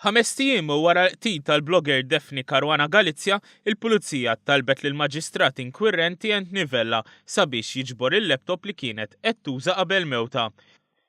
Ħamest ijiem wara l-qtil tal-blogger Daphne Caruana Galizia, il-Pulizija talbet lill-Maġistrat inkwirrenti Anthony Vella sabiex jiġbor il-laptop li kienet qed tuża qabel mewtha.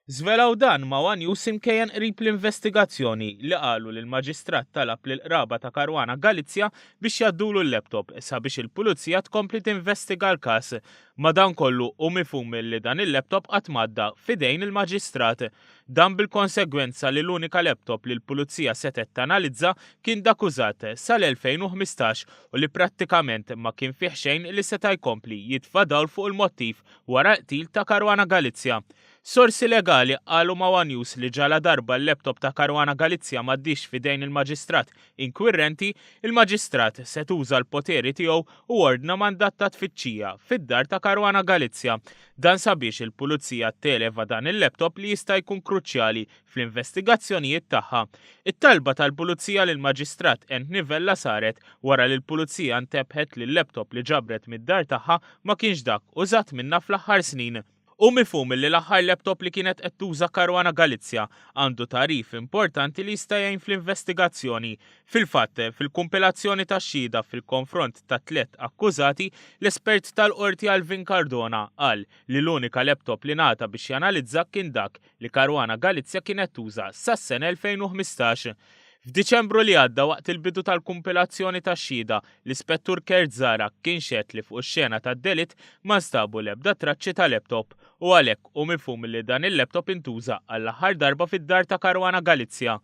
Żvelaw dan ma' one News imkejjen qrib l-investigazzjoni li qalu li l-Maġistrat talab lill-qraba ta' Caruana Galizia biex jgħaddulu l-laptop sabiex il-Pulizija tkompli tinvestiga l-każ. Madankollu hu mifhum li dan il-laptop qatt m'għadda f'idejn il-Maġistrat. Dan bil-konsegwenza li l-unika laptop li l-Pulizija setgħet tanalizza kien dak użat sal-2015 u li prattikament ma kien fih xejn li seta' jkompli jitfa' dawl fuq il-mottiv wara l-qtil ta' Caruana Galizia. Sorsi legali qalu ma' one News li ġaladarba l-laptop ta' Caruana Galizia m'għaddiex f'idejn il-Maġistrat inkwirrenti, il-Maġistrat se tuża l-poteri tiegħu u ordna mandat ta' tfittxija fid-dar ta' Caruana Galizia. Dan sabiex il-Pulizija televa dan il-laptop li jista' jkun kruċjali fl-investigazzjonijiet tagħha. It-talba tal-Pulizija lill-Maġistrat Anthony Vella saret wara li l-Pulizija ntebħet li l-laptop li ġabret mid-dar tagħha ma kienx dak użat minnha fl-aħħar snin. Hu mifhum li l-aħħar laptop li kienet qed tuża Caruana Galizia għandu tagħrif importanti li jista' jgħin fl-investigazzjoni. Fil-fatt, fil-kumpilazzjoni tax-xhieda fil-konfront tat-tlett akkużati, l-espert tal-Qorti Alvin Cardona qal li l-unika laptop li ngħata biex janalizza kien dak li Caruana Galizia kienet tuża sas-sena 2015. F'Diċembru li għadda waqt il-bidu tal-kumpilazzjoni tax-xhieda, l-Ispettur Kurt Zahra kien xehed li fuq ix-xena tad-delitt ma nstabu l-ebda traċċi ta' laptop u għalhekk hu mifhum li dan il-laptop intuża għall-aħħar darba fid-dar ta' Caruana Galizia.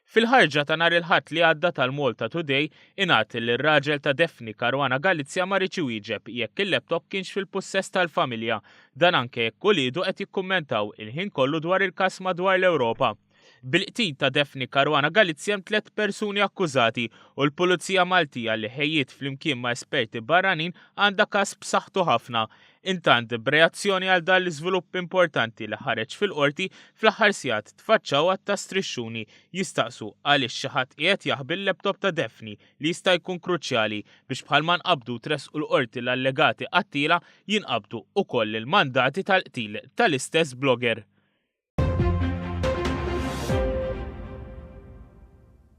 Fil-ħarġa ta' nhar il-Ħadd li għadda tal-Malta Today ingħad li r-raġel ta' Daphne Caruana Galizia ma riedx iwieġeb jekk il-laptop kienx fil-pussess tal-familja. Dan anke jekk uliedu qed jikkummentaw il-ħin kollu dwar il-każ madwar l-Ewropa. Bil-qtil ta' Daphne Caruana Galizia hemm tlett persuni akkużati u l-Pulizija Maltija li ħejjiet flimkien ma' esperti barranin għandha każ b'saħħtu ħafna. Intant, b'reazzjoni għal dan l-iżvilupp importanti li ħareġ fil-Qorti, fl-aħħar sigħat tfaċċaw għadd ta' strixxuni jistaqsu għaliex xi ħadd qiegħed jaħbi l-laptop ta' Daphne li jista' jkun kruċjali biex bħalma nqabdu u tressqu l-Qorti l-allegati qattiela jinqabdu ukoll il-mandati tal-qtil tal-istess blogger.